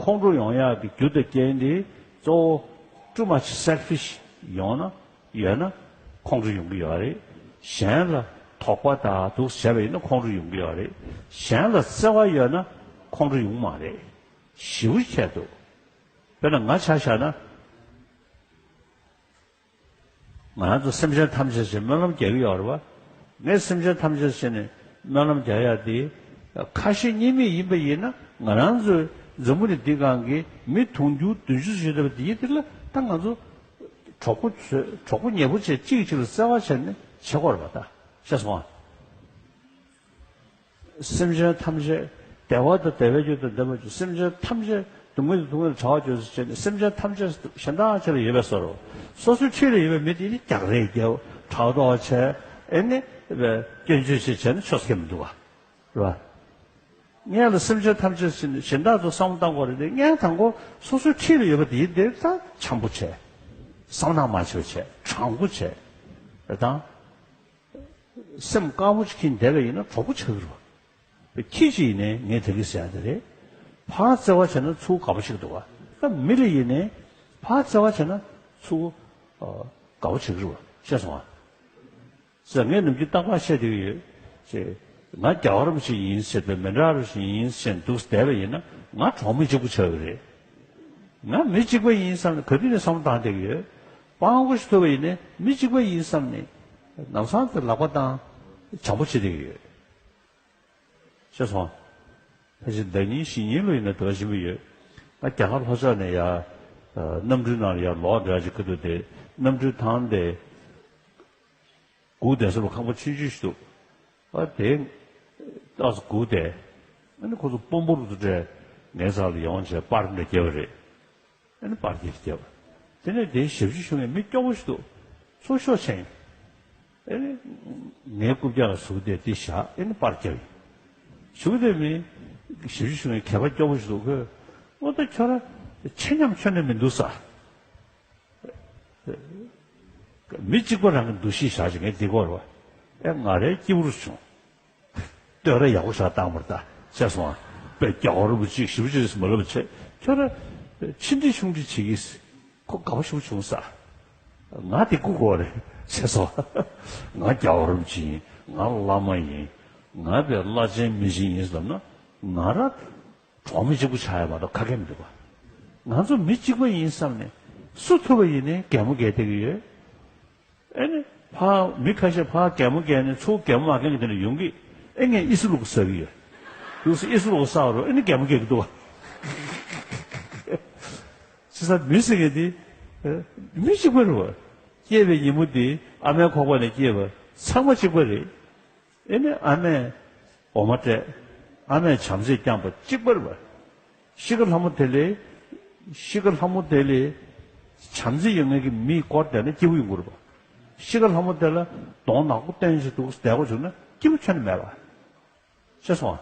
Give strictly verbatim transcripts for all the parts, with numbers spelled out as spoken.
ཁོང་ཁྲོ་ཡོང་ཡག་གི་རྒྱུ་དང་རྐྱེན་དེ་གཙོ་བོ་too much selfish ཡོང་ན་ཡོད་ན་ཁོང་ཁྲོ་ཡོང་གི་ཡོད་རེད། གཞན་ལ་དོགས་པ་དང་དུ་བྱས་པ་ཡིན་ན་ཁོང་ཁྲོ་ཡོང་གི་ཡོད་རེད། གཞན་ལ་བརྩེ་བ་ཡོད་ན་ཁོང་ཁྲོ་ཡོང་མ་རེད། ཞེ་པོ་ཆེ་འདུག་དཔེར་ན་ང་ཆ་བཞག་ན། ང་རང་ཚོ་སེམས་ཅན་ཐམས་ཅད་ཀྱི་སྨོན་ལམ་རྒྱག་གི་ཡོད་རེད་བ། ངས་སེམས་ཅན་ཐམས་ཅད་ཀྱི་ནས་སྨོན་ལམ་རྒྱག་ཡག་དེ། ཁ་ཞེ་གཉིས་མེད་ཡིན་པ་ཡིན་ན་ང་རང་ཚོའི་འཛམ་བུ་གླིང་འདི་སྒང་གི་མི་དུང་ཕྱུར་བདུན་ཅུ་ཞིག་ཡོད་པ་དེ་ཡིན་དེ་ལ་ད་ང་ཚོ་གྲོགས་པོ་བཟོས་གྲོགས་པོ་ཉེ་པོ་བྱས་གཅིག་གིས་གཅིག་ལ་བརྩེ་བ་བྱས་ནས་བྱེད་དགོས་རེད་བ་ད། ཤེས་སོང་ཨ། སེམས་ཅན་ཐམས་ཅད་བདེ་བ་དང་བདེ་བའི་རྒྱུ་དང་ལྡན་པ་བཅུ། སེམས་ཅན་ཐམས་ཅད་སྡུག་བསྔལ་དང་སྡུག་བསྔལ་བྲལ་བར་གྱུར་ཅིག་བྱས་ནས་སེམས་ཅན་ཐམས་ཅད་གཞན་དག་ཆོས་ལ་ཡོད་པའི་བཟོ་འདྲ། སོ་སོའི་འཁྲིས་ལ་ཡོད་པའི་མི་དེ་ནི་རྒྱག་རེས་རྒྱབ་ཕྲག་དོག་བྱས་ཨེ་ནི་སྐྱོན་བརྗོད་བྱས་བྱས་ན་ཆོས་སྐད་མི་འདུག་བ། རེད་བ། ངས་ལ་སེམས་ཅན་ཐམས་ཅད་གཞན་དག་ཏུ་བསམ་བློ་བཏང་དགོས་རེད་དེ་ངས་དང་པོ་སོ་སོའི་འཁྲིས་ལ་ཡོད་པ་དེ་དེ་ད་འཆམ་པོ་བྱས། བསམ་ནག་མ་བྱེད་བྱས་དྲང་པོ་བྱས། རེད་དང་། སེམས་དཀར་པོ་ཅིག་གིན་བསྡད་པ་ཡིན་ན་གྲོགས་པོ་ཆགས་ཀྱི་རེད་བ། ཁྱི་ཅིག་ཡིན་ནའི་ངས་དེ་གི་ཟེར་ཡ་དེ་རེད། ཕར་བརྩེ་བ་བྱས་ན་ཚུར་དགའ་པོ་ཆགས་ཀྱི་འདུག་བ། ད་མི་ལ་ཡིན་ནའི་ཕར་བརྩེ་བ་བྱས་ན་ཚུར་ཨ་དགའ་པོ་ཆགས་ཀྱི་རེད་བ། ཤེས་སོང་ཨ། ཟེར་ངས་ནམ་རྒྱུན་རྟག་པར་བཤད་བསྡད་ཀྱི་ཡོད། ཅེས། ང་རྒྱལ་བ་རིན་པོ་ཆེ་ཡིན་ཟེར་བའི་མི་འདྲ་རུ་ཞིག་ཡིན་ཟེར་འདུག་བསྡད་པ་ཡིན་ན་ང་གྲོགས་མི་གཅིག་པུ་ཆགས་ཀྱི་རེད། ང་མི་གཅིག་པ་ཡིན་བསམ་ནས་ག་དུས་ནས་བསམ་བློ་བཏང་བསྡད་ཀྱི་ཡོད། སྤྲང་པོ་ཞིག་ཐུབ་པ་ཡིན་ནའི་མི་གཅིག་པ་ཡིན་བསམ་ནས་ལམ་སང་དེ་ལག་པ་བཏང་། བྱམས་པོ་བྱེད་བསྡད་ཀྱི་ཡོད། ཤེས་སོང་། ཕལ་ཆེར་ཟླ་ཉིན་བཞི་ཉིན་ལོ་ཡིན་ན་དུ་བ་ཞིམ་པོ་ཡོད། ང་རྒྱ་གར་ལྷོ་ཕྱོགས་ནས་ཡ། གནམ་གྲུའི་ནང་ལ་ཡ་ལོག་འདྲ་ཅིག་ཁ་ཐུག་དེ་གནམ་གྲུའི་ཐང་དེ། སྒུག་བསྡད་ས་ལ་ཁང་པ་ཆུང་ཆུང་ཞིག་འདུག་ཨ་དེ། ཏོག་ཙམ་སྒུག་བསྡད། ཨ་ནི་ཁོ་ཚོ་དཔོན་པོ་རུ་ཚོ་གྲས་ངའི་རྩ་ལ་ཡོང་བྱས་པར་འདྲ་བརྒྱབ་པ་རེད། ཨ་ནི་པར་འདི་བརྒྱབ། དེ་ནས་དེའི་ཞབས་ཕྱི་ཞུ་མཁན་མི་སྐྱོ་པོ་ཞིག་འདུག་ཚུར་ཤོག་ཕྱིན། ཨ་ནི། ངའི་རྐུབ་བཀྱག་ལ་ཟུག་བསྡད་དེ་བཞག་ཨ་ནི་པར་བརྒྱབ་ཡིན། ཞུ་བསྡད་མི། ཞབས་ཕྱི་ཞུ་མཁན་གད་པ་སྐྱོ་པོ་ཞིག་འདུག་ཁོས། ཨོ་ད་ཁྱོད་རང་ཆེ་ཉམས་ཁྱོན་ནས་མི་འདུག་ས། མི་གཅིག་པ་རང་གི་འདུ་ཤེས་བཞག་ཅིག་ངས་འདི་སྐོར་བ། ཨེ་ང་རའི་སྐྱིད་པོ་རུ་བྱུང་། བསྟོད་ར་ཡག་པོ་བཞག་བཏང་བར་ད་བྱས་སོང་ཨ། དཔེ་རྒྱག་རུ་བུ་གཅིག་ཞིབ་ཅིག་རེས་མ་ལབ་བྱས་ཁྱོད་ར་ཕྱི་འདྲི་ཆུང་འདྲི་བྱེད་ཀྱིས། ཁོ་དགའ་པོ་ཞིག་བྱུང་ས། ང་དེ་སྐུ་གོ་རེད་བྱས་སོང་ཨ། ང་རྒྱག་རུ་བུ་གཅིག་ཡིན། ང་བླ་མ་ཡིན། ང་དཔེ་བླ་ཆེན་མི་ཆེན་ཡིན་ཟེར་ན་ང་ར། གྲོགས་མི་གཅིག་པུ་ཆགས་ཡ་མ་གཏོགས་ཁ་སྐད་མི་འདུག་པ། ང་ཚོ་མི་གཅིག་པ་ཡིན་བསམ་ནས་སུ་ཐུབ་པ་ཡིན་ནའི་གད་མོ་བགད་བསྡད་ཀྱི་ཡོད། ཨེ་ནི། ཕར་མི་ཁ་ཤས་ཕར་གད་མོ་བགད་ནས་ཚུར་གད་མོ་མ་བགད་མཁན་དེ་འདྲ་ཡོང་གི། ཨེ་ངས་ཨི་སི་ལུག་ཟ་གི་ཡོད། ལུག་སི་ཨི་སི་ལུག་ཟ་རོ་ཨེ་ནི་གད་མོ་བགད་ཀྱི་འདུག་པ། ཅི་ཟ་མི་ཟེར་མཁན་དེ། ཨེ། མི་གཅིག་པ་རེད་པ། སྐྱེས་པའི་ཉིན་མོ་དེ་ཨ་མའི་ཁོག་པ་ནས་སྐྱེས་པ་ཚང་མ་གཅིག་པ་རེད། ཨེ་ནི་ཨ་མས་འོ་མ་སྤྲད། ཨ་མས་བྱམས་བརྩེས་བསྐྱངས་པ་གཅིག་པ་རེད་པ། ཤི་ཁ་ལྷ་མོ་དེ་ལས། ཤི་ཁ་ལྷ་མོ་དེ་ལས། བྱམས་བརྩེ་ཡོད་མཁན་གྱི་མིས་བསྐོར་བསྡད་ན་སྐྱིད་པོ་ཡོང་གི་རེད་པ། ཤི་ཁ་ལྷ་མོ་དེ་ལ་གདོང་ནག་པོ་སྟོན་བཞིན་འདུག་བསྡད་དགོས་བྱུང་ན་སྐྱིད་པོ་ཁྱོན་ནས་མེད་པ། ཤེས་སོང་ཨ།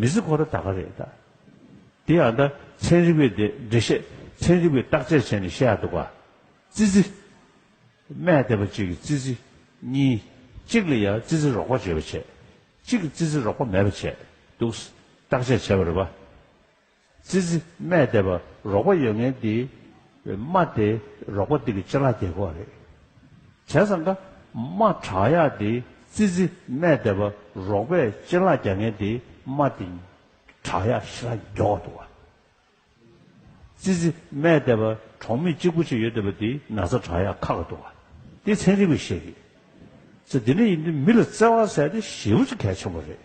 མི་ཚེ་ཁོ་ར་ད་ག་རེད་ད། དེ་ཡང་ད་ཚན་རིག་པས་དེ་འགྲེལ་བཤད་ཚན་རིག་པས་བརྟག་དཔྱད་བྱས་ནས་བཤད་ཡག་འདུག་ག་ཙི་ཙི། སྨས་བསྡད་པ་གཅིག་གིས་ཙི་ཙི་གཉིས། གཅིག་ལ་ཡང་ཙི་ཙི་རོགས་པ་བྱས་པ་བྱས། གཅིག་གིས་ཙི་ཙི་རོགས་པ་མེད་པ་བྱས་འདུག་བརྟག་དཔྱད་བྱས་པ་རེད་པ། ཙི་ཙི་སྨས་བསྡད་པ་རོགས་པ་ཡོད་མཁན་དེ། རྨ་དེ་རོགས་པ་དེ་གི་ཅི་ལག་རྒྱག་གི་རེད། བྱས་ཙང་ཀ་རྨ་དྲག་ཡག་དེ་ཙི་ཙི་སྨས་བསྡད་པ་རོགས་པས་ཅི་ལག་རྒྱག་མཁན་དེ་རྨ་དེ་དྲག་ཡག་ཞི་ལག་མགྱོགས་འདུག་བ། ཙི་ཙི་སྨས་བསྡད་པ་གྲོགས་མེད་གཅིག་པུ་ཅིག་ཡོད་བསྡད་པ་དེ་ན་ཚ་དྲག་ཡག་ཁག་འདུག་བ། དེ་ཚན་རིག་པས་བཤད་ཀྱི། ཙི་དེ་འདྲ་ཡིན་དུས་མི་ལ་བརྩེ་བ་ཟེར་དེ་ཞེ་པོ་ཅིག་གལ་ཆེན་པོ་རེད།